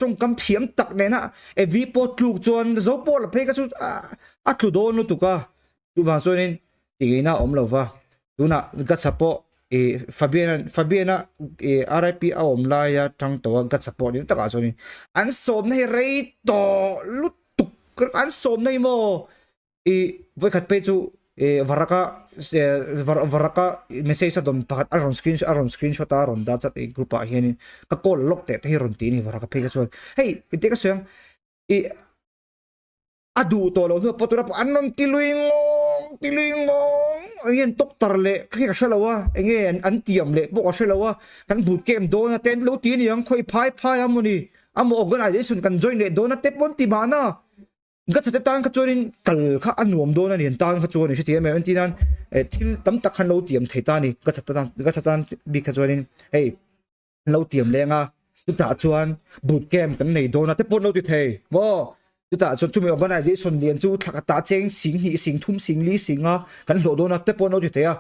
Tawngkam thiam tak nena Evi pawh tluk chuan zo pawh la phei kha chu a tlu dawn lutuk a chuvang chuanin tingeina a awm lo va tunah Gatsa pawh ih Fabian Fabiana ih RIP a awm laia tang tawh a Gatsa pawh ni takah chuanin an sawmna hi rei tawh lutuk an sawmna hi maw I vawikhat phei chu i varaka varaka message a dawn pakhat a rawn screen a rawn screenshot a rawn dah chat i group ah hianin ka call lawk teh te hi rawn ti a ni varaka phei kha chuan hei engtin ka sawi ang i a duh tawh loh hnu pawh tuna pawh an rawn ti lui ngawng ti lui ngawng eng nge an doctor leh kha ka hre lo a eng nge an tiam leh pawh ka hre lo a kan boot camp dawn a te an lo ti a ni ang khawi phai phai a mawni a maw organization kan join leh dawn a te pawh an ti mahna. Ka chate tan kha chuanin kal kha a nuam dawn a ni an tan kha chuan i hrethiam em entir nan eh thil tam tak khan lo tiam thei ta a ni ka chate tan ka chate tan bik kha chuanin hei an lo tiam leng a chutah chuan boot camp kan nei dawn a te pawh an lo ti thei maw chutah chuan chumi organization lian chu thla khatah cheng sing hnih sing thum sing li sing a kan hlawh dawn a te pawh an lo ti thei a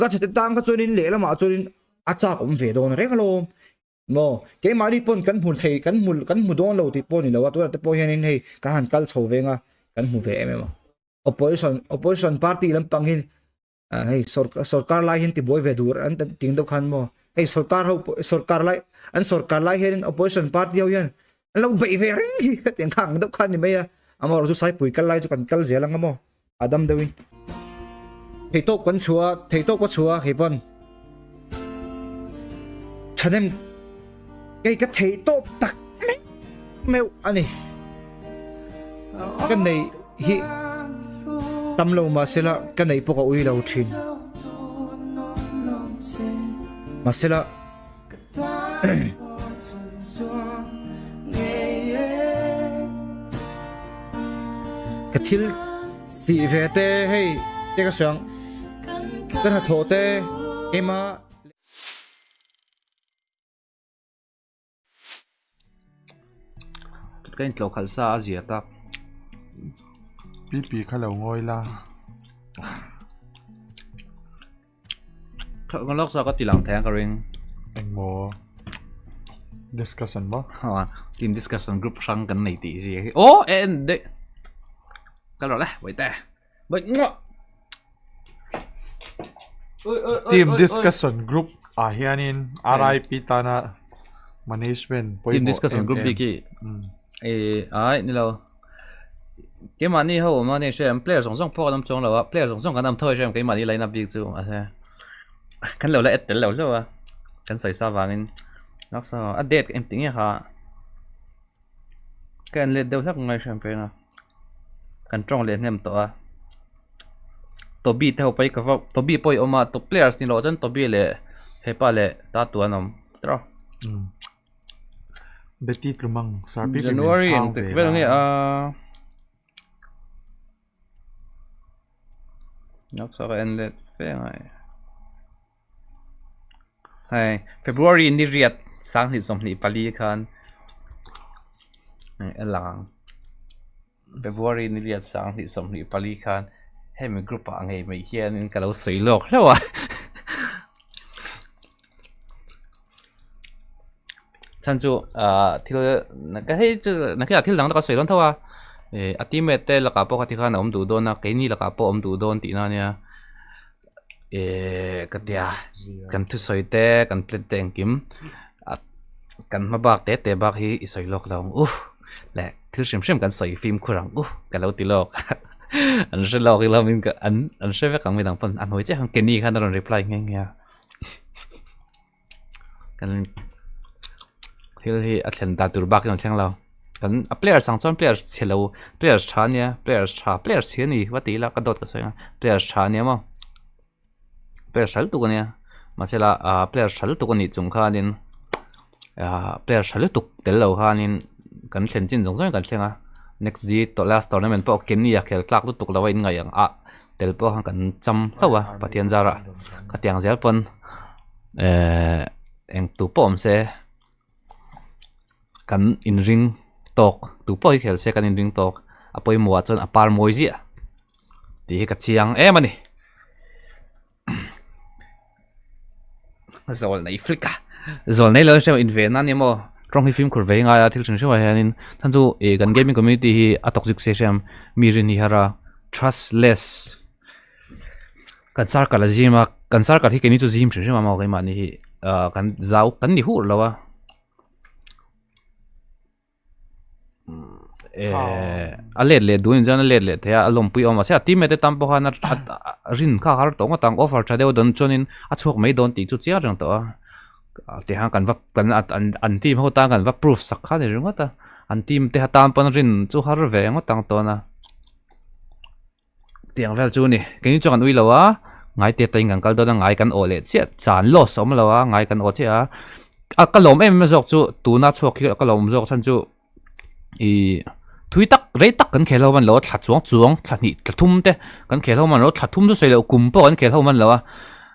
ka chate tan kha chuanin lehlamah chuanin a chak awm ve dawn reng alawm. Maw? Keimahni pawn kan hmu thei, kan hmu kan hmu dawn lo tih pawh ni lo a, tunah te pawh hianin hei kan han kal chho veng a, kan hmu ve em em a. Opposition opposition party lampang hi ah hei sawrkar sawrkar lai hian tibuai ve dur an ting deuh khan maw hei sawrkar ho pawh sawrkar lai an sawrkar lai hianin opposition party ho hian an lo beih ve reng hi hetiang kha ang deuh khan ni mai a, amaherawhchu Saipui kal lai chu kan kal zel ang a maw. A dam deuhin theihtawp kan chhuah a, theihtawp ka chhuah a keipawn thahnem kei ka theihtawp tak meuh meuh a ni. Ka neih hi tam lo mahsela ka neih pawh ka ui lo thin. Mahsela Ka thil tih ve te hei te ka sawi ang ka hnathawh te keima Ka intlawh khalh sa a zia tak. Pipi kha lo ngawi la. Ka lawk sa ka ti lang thei ang ka ring. Engmaw discussion maw? Ha, team discussion group hrang kan nei tih zia hi. Oh, en de. Kal rawh le, wait te. Wait ngawh. Team discussion group ah hianin RIP tana management pawimawh. Team discussion group bik hi. Eh, ai ni lo. Keimahni ho awm a ni hre player zawng zawng pawh kan awm chuang lo a player zawng zawng kan awm tho hre keimahni line up bik chu mahse kan lo la add tel lo hlauh a kan sawi sa vangin laksa a date engti nge kha ka en let deuh hlek ngai hriam fein a kan tawng leh hnem tawh a Toby te ho pawh hi ka va Toby pawh hi a awm a top players ni loh chuan Toby leh hepa leh Tatu an awm tiraw. Betty Tlumang sir pi pi min January chhang engtik ve vel la. nge a Nok sa ka en let fe ngai. Hei February ni riat sanghnih 24 khan en lang ang. February ni riat 2024 khan hemi group ah ngei mai hianin ka lo sawi lawk hlauh a chhan chu ah thil ka hei chu nakinah thil dang te ka sawi dawn tho a ih a teammate te lakah pawh kha tikhan a awm duh dawn a keini lakah pawh a awm duh dawn tihna ania ih ka tia kan thusawi te kan plan te engkim kan hma bak te te bak hi i sawi lawk lo ang u leh thil hrim hrim kan sawi fimkhur ang u ka lo ti lawk an hre lawk ila min ka an an hre vek ang midang pawn a hnuai chiah khan Kenny khan a rawn reply nghe nghe a kan thil hi a thlen dan tur bak in a thleng lo kan a players ang chuan players chhe lo players tha ania players tha players chhe a ni va ti ila ka dawt ka sawi ang players tha ania maw. Player hral tuk ania mahsela ah player hral tuk anih chung khanin ah player hral lutuk tel lo khanin kan thlen chin zawng zawng in kan thleng a next z tawh last tournament pawh Kenny a khel tlak lutuk lo a in ngaih ang ah tel pawh khan kan cham hlauh a Pathian zarah khatiang zel pawn ehh eng tu pawh awm se kan inring tawk tu pawh hi khel se kan inring tawk a pawimawh ah chuan a par mawi ziah tih hi ka chiang em a ni zawl nei flick a zawl nei lo in hre in ve na ni maw. Tawng hi fimkhur ve ngai a thil hrim hrim ah hianin chhan chu ih kan gaming community hi a toxic se hriam mi rin hi har a trustless kan circle a zim a kan circle hi keini chu zim hrim hrim a maw keimahni hi ah kan zau kan ni hur lo a. A let leh duh in chuan a let leh thei a a lawmpui awm mahse a teammate te tan pawh khan a rin kha har tawh ngawt ang offer tha deuh dawn chuanin a chhuak mai dawn tih chu chiang reng tawh a tihian kan va kan an team ho tan kan va proof sak kha a ni ringawt a an team te tan pawn rin chu har ve ngawt ang tawn a. Tiang vel chu ni keini chuan kan ui lo a ngai te tain kan kal dawn a ngai kan awh leh chiah chan loss a awm lo a ngai kan awh chiah a a ka lawm em em zawk chu tuna chhuak hi ka lawm zawk chhan chu ih thui tak rei tak kan khel ho man lo a thla chuang chuang thla hnih thla thum te kan khel ho man lo thla thum chu sawi loh kum pawh kan khel ho man lo a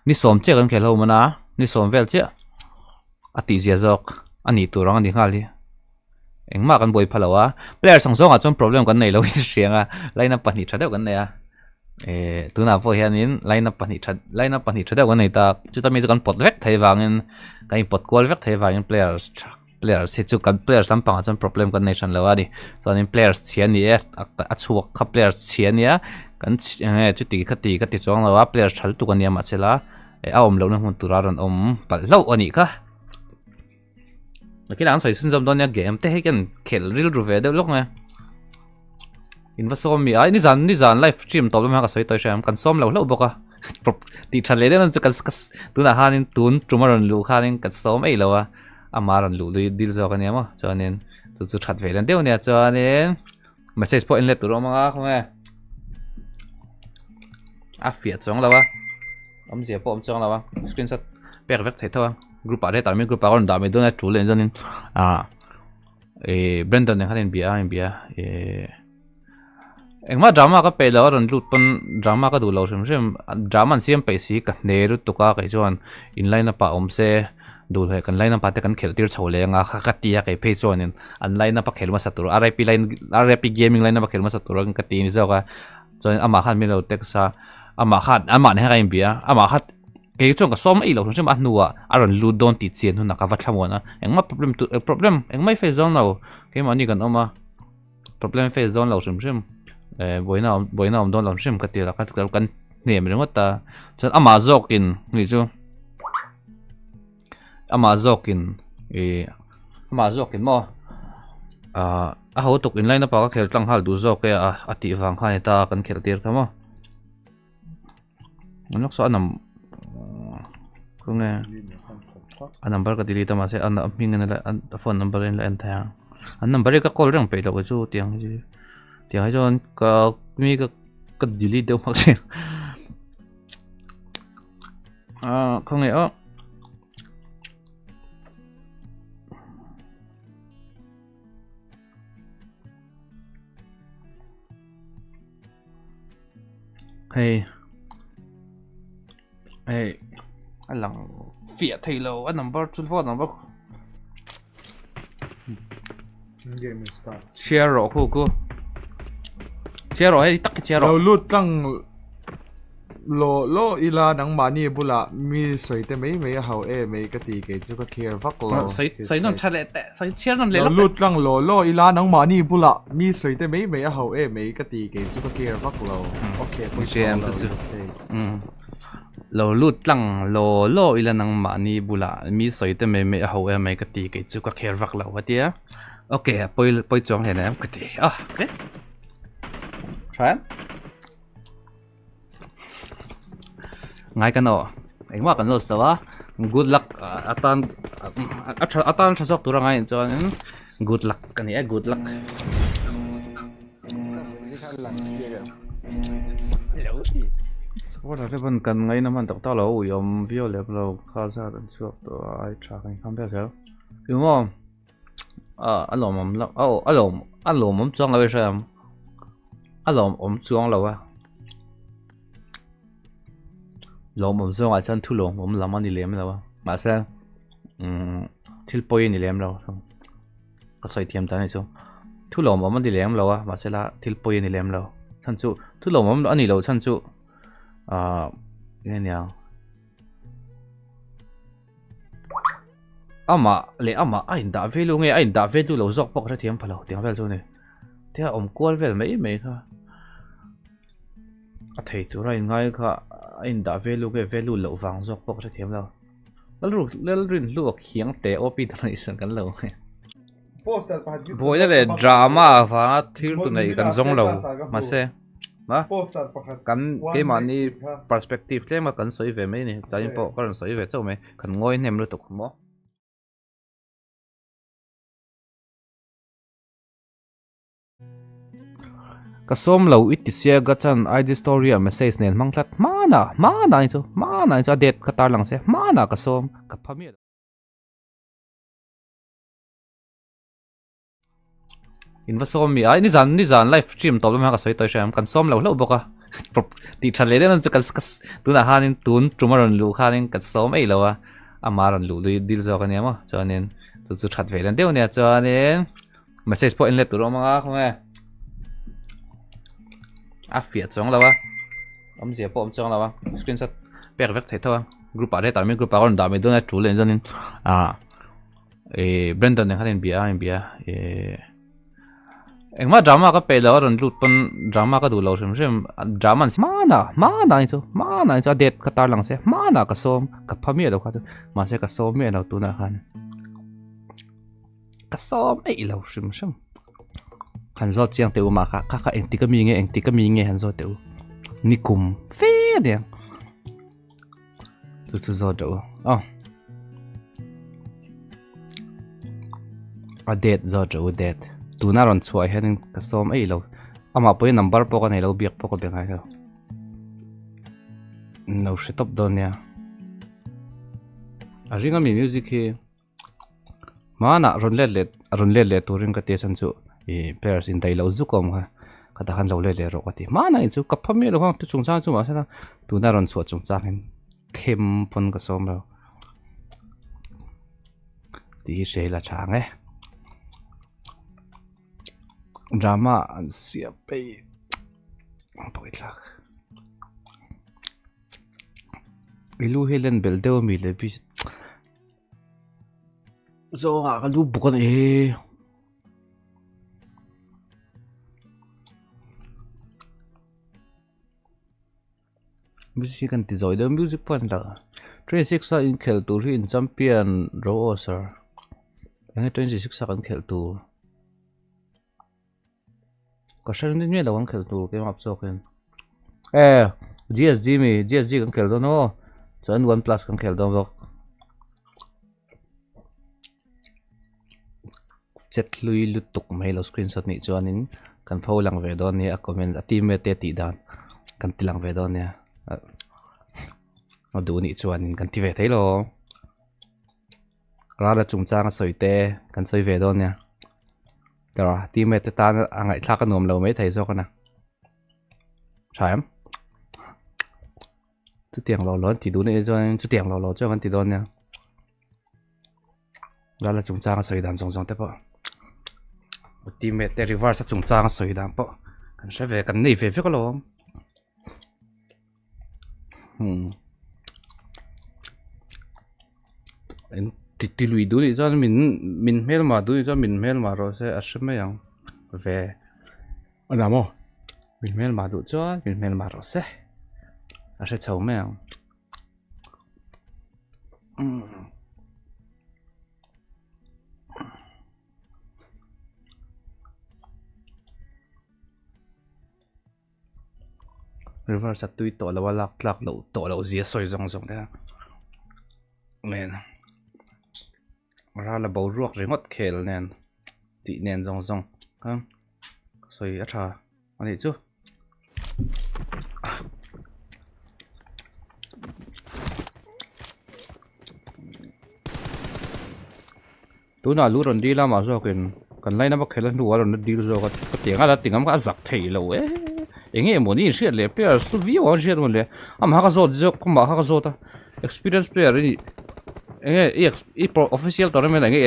ni sawm chiah kan khel ho man a ni sawm vel chiah a tih zia zawk a nih tur ang a ni nghal hi. Engmah kan buai pha lo a, players ang zawngah chuan problem kan nei lo in hriang a, line up pahnih tha deuh kan nei a, eh tunah pawh hianin line up pahnih tha line up pahnih tha deuh kan nei ta, chuta mi chu kan pawt vek thei vangin kan inpawt kual vek thei vangin players tha players hi chu kan players lampangah chuan problem kan nei hran lo a ni, chuanin players chhia a ni e a chhuak kha players chhia a nia kan enge chuti khati ka ti chuang lo a players tha lutuk a nia mahsela a awm lohna hmun tura rawn awm palh hlauh a nih kha. Nakinah an sawi chhunzawm dawn nia game te hei kan khelh rilru ve deuh lawk mai in va sawm mi ai nizan nizan live stream tawp lamah ka sawi tawi hriam kan sawm lo hlauh bawk a tih that leh deuh chu kan tunah khanin tun tum a rawn luh khanin kan sawm eih lo a ama rawn luh lui dil zawk ania maw chuanin chu chu that ve len deuh ania chuanin message pawh in let tur a awm ang a khawnge a fiah chuang lo a. Awmzia pawh awm chuang lo a screenshot pek vek thei tho a group ah hetah mi group ah ka rawn dah mai dawn a tul leh chuanin ah ih Brandon nen khan inbia a inbia ih engmah drama ka peih lo a rawn lut pawn drama ka duh lo hrim hrim drama an siam peih si ka hne lutuk a kei chuan in line up ah awm se duh leh kan line up ah te kan khelh tir chho leh anga kha ka ti a kei phei chuanin an line up a khel hmasa tur R I P line R I P gaming line up a khel hmasa tur ka ti ni zawk a. Chuan amah khan min lo text a, amah khan amah nen hian ka inbia a, amah kha kei chuan ka sawm eih loh hrim hrim a, a hnuah a rawn lut dawn tih chian hunah ka va thlamuan a, engmah problem tu problem engmah i face dawn lo, keimahni kan awm a, problem face dawn lo hrim hrim eh buaina awm buaina awm dawn lo hrim hrim ka ti a, ka kan hnem ringawt a, chuan amah zawkin nih chu amah zawkin ih amah zawkin maw ah a ho tuk in line up ah ka khel tlang nghal duh zawk e a a tih vang khan heta kan khelh tir kha maw an lawk saw a nam khawnge a number ka delete a mahse a hming in a phone number in la en thei a an number hi ka call reng peih loh chu tiang hi tiang hi chuan ka mi ka ka delete deuh hmak zel. Ah, khawnge aw. Hei. Hei. A lang fiah thei lo a number chu phone number. Game start. Share rawh khu khu. Share rawh hei tak share rawh. Lo lut tlang lo lo ila nangmahni bulah mi sawi te mai mai a hau e mai ka ti kei chu ka care vak lo. Sawi sawi nawn tha leh teh sawi chhiar nawn leh lawk. Lo lut tlang lo lo ila nangmahni bulah mi sawi te mai mai a hau e mai ka ti kei chu ka care vak lo. Okay pawisa lo you say. Lo lut tlang law law ila nangmahni bulah mi sawi te mai mai a ho em mai ka ti kei chu ka kher vak lo a tia ok a pawi pawi chuang hlen em ka ti a ok tha em ngai ka nawh engmah kan lost lo a good luck atan a tha atan tha zawk tur a ngai chuanin good luck ka ni e good luck. Supporter te pawn kan ngaina hman tak tak lo ui awm viau lem lo kha zat an chhuak tawh a ai tha kan inkham vel zel eng maw ah a lawmawm lo a aw a lawm a lawmawm chuang lo i hria ang a lawmawm chuang lo a lawmawm zawngah chuan thu lawmawm lam a ni lem lo a mahse umm thil pawi a ni lem lo. Ka sawi thiam ta a ni chu. Thu lawmawm a ni lem lo a, mahsela thil pawi a ni lem lo. Chhan chu thu lawmawm a ni lo chhan chu ahh eng nge niang. Amah leh amah a indah value nge a indah value lo zawk pawh ka hrethiam pha lo tiang vel chu a ni. Tia awm kual vel mai mai kha a thei tura inngai kha a indah value nge value loh vang zawk pawh ka hrethiam lo. Lalrinhlua khiang teh OP donation kan lo nge. Buaina leh drama avanga thil tu neih kan zawng lo mahse ma kan keimahni perspective tlem a kan sawi ve mai a ni chuanin pawh ka rawn sawi ve chauh mai kan ngawi hnem lutuk maw. Ka sawm lo i ti sia ka chan IG story ah message nen hmang tlat hmanah hmanah ni chu hmanah ni chu a date ka tarlang sia hmanah ka sawm ka pha miah lo. In va sawm mi ai nizan nizan live stream tawp lamah ka sawi tawi hriam kan sawm lo hlauh bawk a tih that leh deuh chu kan tunah khanin tun tum a rawn luh khanin kan sawm eih lo a ama rawn luh lui dil zawk ania maw chuanin chu chu that ve len deuh ania chuanin message pawh in let tur a awm ang a khawnge a fiah chuang lo a awmzia pawh awm chuang lo a screenshot pek vek theih tho a group ah hetah mi group ah ka rawn dah mai dawn a tul leh chuanin ah Ehh Brandon nen khan inbia a inbia ehh engmah drama ka peih lo a rawn lut pawn drama ka duh lo hrim hrim drama an hmanah hmanah ni chu hmanah ni chu a date ka tarlang sia hmanah ka sawm ka pha miah lo kha chu mahse ka sawm miah lo tunah khan ka sawm eih lo hrim hrim han zawt chiang teh u mah kha kha kha engtik ami nge engtik ami nge han zawt teh u nikum fe aniang. Chu chu zawt rawh u. Aw. A date zawt rawh u date. Tuna rawn chhuah hianin ka sawm eih lo. Amah pawhin number pawh ka nei lo biak pawh ka be ngai lo. Lo hre tawp dawn nia. A ring ami music hi. Hmanah rawn let leh rawn let leh turin ka tia chhan chu ih players in daih loh zuk a awm kha ka tah khan lo let leh rawh ka ti hmanah in chu ka pha miah lo kha chu chungchang chu mahse la tuna rawn chhuah chungchang hian them pawn ka sawm lo tih hi hre ila tha ang e drama an siam peih pawi thlak. I lu hi len belh deuh ami le bi zawngah ka lu buk a ni hi. Music kan ti zawi deuh music pawh an dah 26 a inkhelh tur hi in champion ro aw sir enge 26 a kan khelh tur. Ka hre ringawt miah lo an khelh tur keimah zawk hian e G_S_G mi G_S_G kan khelh dawn aw chuan one plus kan khelh dawn bawk chet hlui lutuk mai lo screenshot nih chuanin kan pho lang ve dawn nia a comment a team mate te tih dan kan ti lang ve dawn nia a duh nih chuanin kan ti ve thei lo. Rala chungchang a sawi te kan sawi ve dawn nia tawrh a teammate te tan a ngaihthlak a nuam lo mai thei zawk a na tha em chutiang lo lo an ti duh nih chuan chutiang lo lo chuan kan ti dawn nia Rala chungchang a sawi dan zawng zawng te pawh teammate te reverse a chungchang a sawi dan pawh kan hre ve kan nei ve vek alawm. Hmm. En ti ti lui duh nih chuan min min hmelma duh nih chuan min hmelma rawh se a hre mai ang ve a ni maw min hmelma duh chuan min hmelma rawh se a hre chho mai ang. Umm. Reverse a tui tawh lo a lak tlak loh tawh loh zia sawi zawng zawng te a nen ral a boruak ringawt khel nen tih nen zawng zawng a sawi a tha a nih chu. Tunah lu rawn dil a mah zawkin kan line up a khelh a hnuah a rawn la dil zawk a ka ti ang a la ti ngam kha a zak thei lo e eng nge maw ni inhriat leh player hlu viau ang hriat maw le amah kha ka zawt zawk amah kha ka zawt a experience player i nih eng nge i i official tournament ah eng nge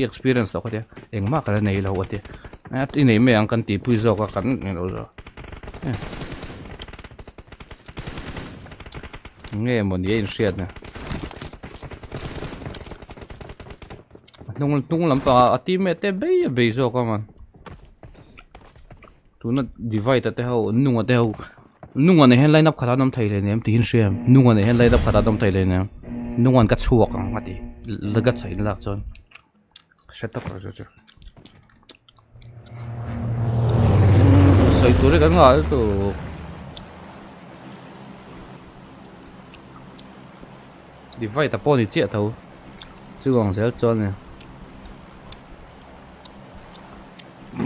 i experience loh ka tia engmah ka la nei lo a tia i nei mai ang kan tihpui zawk a kan eng lo zawk eng nge maw ni a inhriat na. Hnung hnung lampangah a teammate te bei a bei zawk a man. Tuna divide a te ho nunga te ho nunga nen hian line up khat an awm thei hle nem tiin hria em nunga nen hian line up khat an awm thei hle nem nungan ka chhuak ang a ti luggage a in lak chuan hre tawk lo chu chu sawi tur hi kan nghah lutuk divide a pawh ni chiah tho chu ang zel chuan e.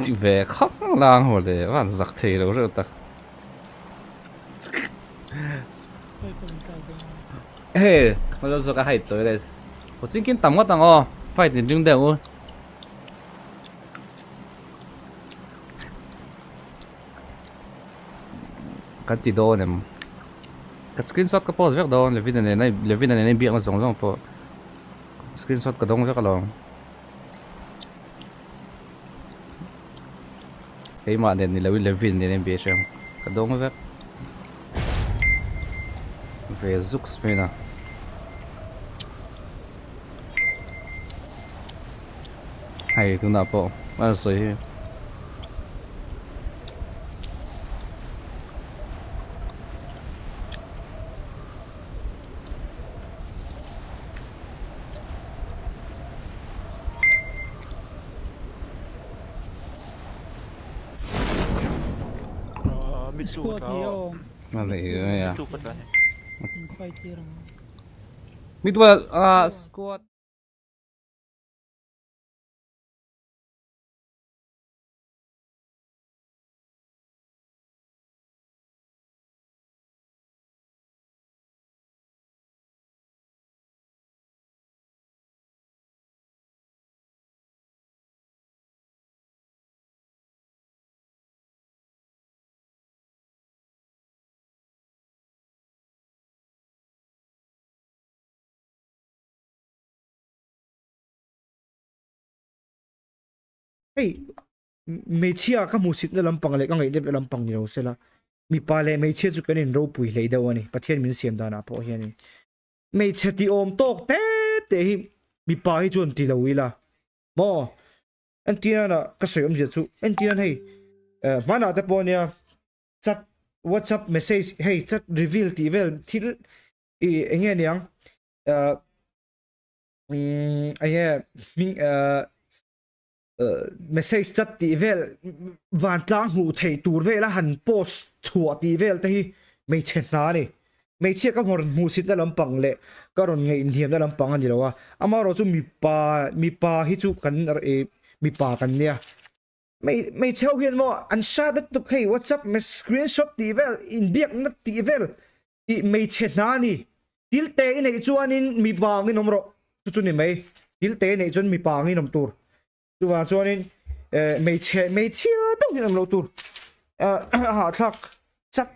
Ti ve khang lang haw le van zak thei lo reuh tak. Hey, ma lo zawk a hide tawh guys. Ho ching kin tam ngawt ang aw. Fight in ring deuh u. Kan ti dawn em. Ka screenshot ka post vek dawn Levina nena Levina nena inbiakna zawng zawng pawh screenshot ka dawng vek alawm. Keimah nen ni loin Levin nen NBA hreng ka dawng vek. Ve zuks mai na. Hei tunah pawh a rawn sawi hi. Midwell ah squad. Hei hmeichhia ka hmuhsitna lampang leh ka ngaihnep lampang ni lo sela mipa leh hmeichhia chu kan inropui hlei deuh a ni Pathian min siam danah pawh hianin. Hmeichhe ti awm tawk te te hi mipa hi chuan ti lo ila maw entirna ah ka sawi awmzia chu entirna hei eh hmanah te pawh ania chat whatsapp message hei chat reveal tih vel thil ih eng nge niang eh umm eng nge hming eh message chat tih vel vantlang hmuh theih tur vela han post chhuah tih vel te hi hmeichhe hna a ni. Hmeichhia ka rawn hmuhsitna lampang leh ka rawn ngaihhniamna lampang a ni lo a, amaherawh chu mipa mipa hi chu kan ih mipa kan nia. Hmeichhe ho hian maw an hrat lutuk hei whatsapp screenshot tih vel inbiakna tih vel ih hmeichhe hna a ni. Thil te i neih chuanin mipa angin awm rawh chu chu ni mai. Thil te i neih chuan mipa angin awm tur. Chuvang chuanin eh hmeichhe hmeichhia deuh hian awm loh tur. Eh a hahthlak chat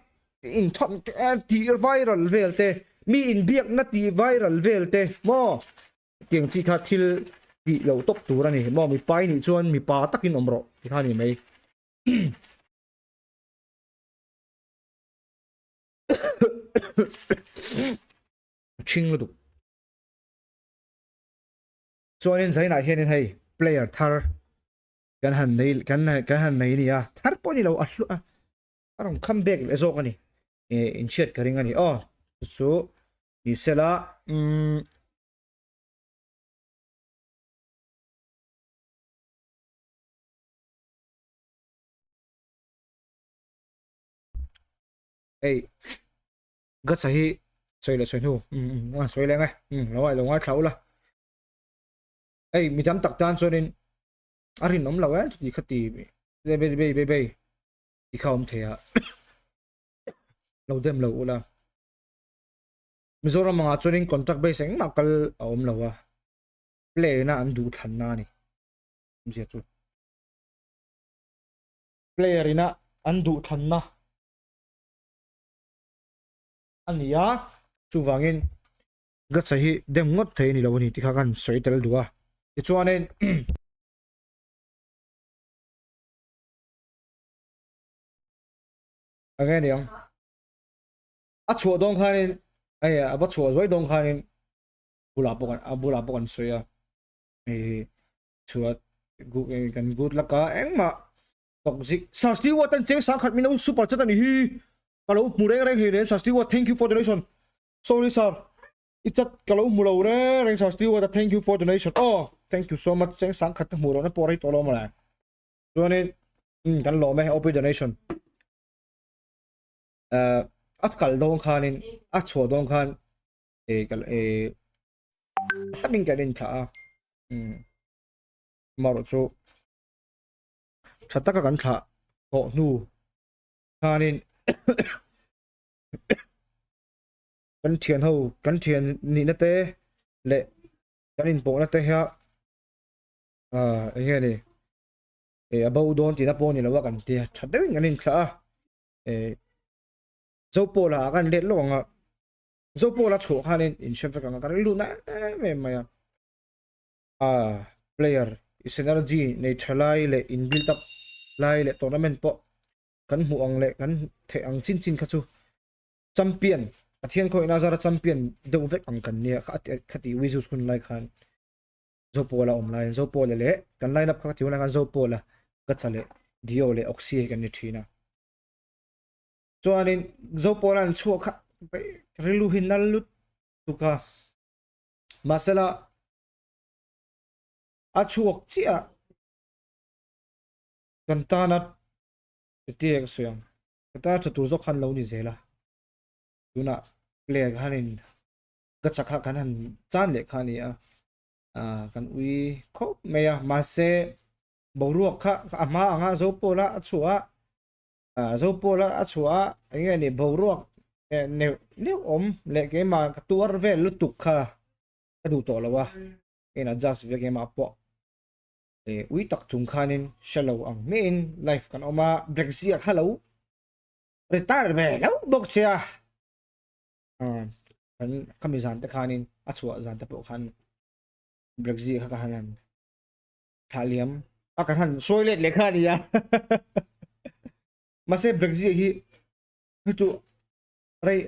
inthawn te tih viral vel te mi inbiakna tih viral vel te maw tiang chi kha thil tih loh tawp tur a ni maw mipa i nih chuan mipa takin awm rawh ti kha a ni mai. Ṭhing lutuk. Chuanin Zainah hianin hei player thar kan han nei kan kan han nei a ni a, thar pawh ni lo a hlu a a rawn come back leh zawk a ni. Eh inhriat ka ring a ni aw. Chu chu ni sela umm. Hei Gatsa hi sawi leh sawi hnu um um a sawi leng e um lo ngai lo ngai thla ula hei mi tam tak tan chuanin a rinawm lo e chuti kha ti bei bei bei bei bei ti kha awm thei a lo dem lo ula Mizoram angah chuanin contract base engmah kal a awm lo a play na an duh thlan na ani awmzia chu player ina an duh thlan na a ni a chuvangin Gatsa hi dem ngawt thei a ni lo a ni tih kha kan sawi tel duh a tichuanin a nge niang a chhuah dawn khanin hei a va chhuah zuai dawn khanin bulah pawh a bulah pawh kan sawi a hei hi. Chuan kan good luck a engmah toxic Sir Stewart an cheng sangkhat min lo super chat ani hi ka lo hmu reng reng hleinem Sir Stewart thank you for donation sorry sir i chat ka lo hmu lo reng reng Sir Stewart a thank you for donation oh thank you so much cheng sangkhat ka hmu rawh na pawh rei tawh lo mawle chuanin um kan lawm e OP donation uh a kal dawn khanin a chhuah dawn khan e kal e takin kan inthlah a um marawh chu tha taka kan thlah tawh hnu khanin kan thian ho kan thian nihna te leh kan inpawhna te hian ah eng nge ni e a bo dawn tihna pawh ni lo a kan tia tha deuhin kan inthlah a e Zopawla ah kan let lawk ang a Zopawla chhuah khanin in hre vek ang a kan rilru na em em mai a a player synergy nei tha lai leh in build up lai leh tournament pawh kan hmuh ang leh kan theih ang chin chin kha chu champion Pathian khawihna zara champion deuh vek ang kan nia kha ti Wizus hun lai khan Zopawla awm laiin Zopawla leh kan line up kha ka ti hun lai khan Zopawla Gatsa leh Dio leh Oxy hi kan ni thin a. Chuanin Zopawla an chhuah kha rilru hi nal lutuk a. Mahsela a chhuak chiah kan tana tia ka sawi ang. Kan tana tha tur zawk khan lo ni zel a. Tunah player khanin ka chak kha kan han chan leh kha a ni a ah kan ui khawp mai a mahse boruak kha a hma anga Zopawla a chhuah a ah Zopawla a chhuah a eng nge ni boruak eh neuh neuh awm leh keimah ka tuar vel lutuk kha ka duh tawh lo a in adjust ve keimah pawh eh ui tak chung khanin hre lo ang hmiahin life kan awm a Brexia kha lo retire ve lo bawk che a. Kan khami zan te khanin a chhuah zan te pawh khan Brexit kha ka han han thlah liam a kan han sawi let leh kha a nia mahse Brexit hi hi chu rei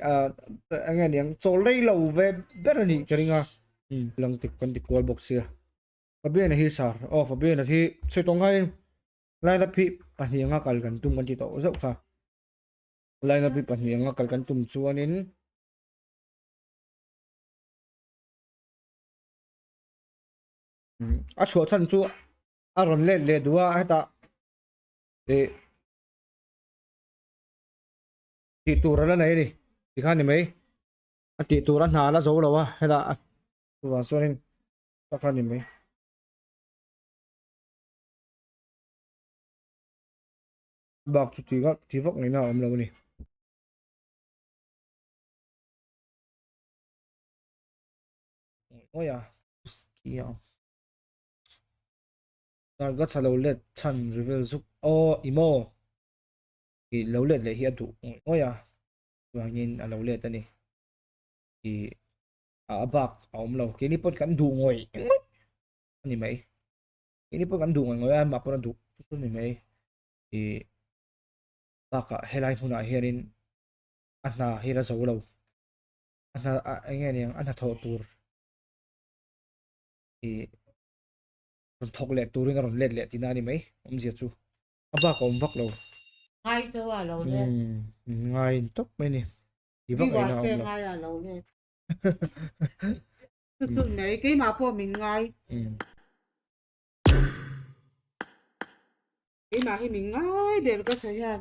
eng nge niang chawl rei lo ve ber a nih ka ring a lang tik kan ti kual bawk sia Fabian-a hi sar aw Fabian-a hi sawi tawng khanin line up hi pahnih anga kal kan tum kan ti tawh zauh kha. Line up hi pahnih anga kal kan tum chuanin a chhuah chhan chu a rawn let leh duh a hetah ih tih tur a la nei a ni tikhan ni mai a tih tur a hna a la zo lo a hetah chuvang chuanin takhan ni mai. Bak chu ti vak ti vak ngaihna a awm lo a ni. Oi a kia. Targa chalo let chan reveal zuk o imo i lo let leh hi a duh oi a chuangin a lo let ani i a bak a awm lo keini pawn kan duh ngawih ngawih ani mai keini pawn kan duh ngawih ngawih a amah pawn a duh chu chu ni mai ih bakah helai hmunah hianin a hna hi la zo lo a hna ah eng nge niang a hnathawh tur ih rawn thawk leh turin a rawn let leh tihna a ni mai awmzia chu a bak a awm vak lo ngai deuh a lo let umm ngai tawp mai a ni ti vak aina a awm lo ngai a lo let chu chu mai keimah pawh min ngai Keimah hi min ngai ber ka sawi hian.